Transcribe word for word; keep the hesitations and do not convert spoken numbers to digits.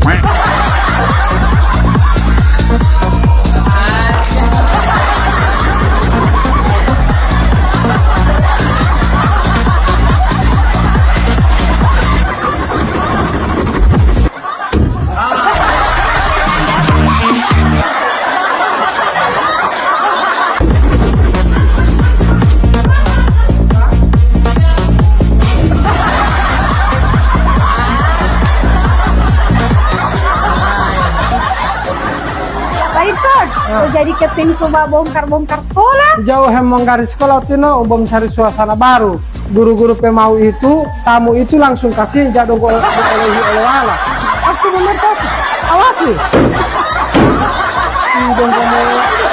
Pak Irson, ah, so jadi keping cuma bongkar-bongkar sekolah? Jauh hem bongkar di sekolah, Tino, bong cari suasana baru. Guru-guru pe mau itu, tamu itu langsung kasih, ja dong ko-, ko-, oleh, oleh wala. Pasti bener, Pak. Awasi. Si dong ko-,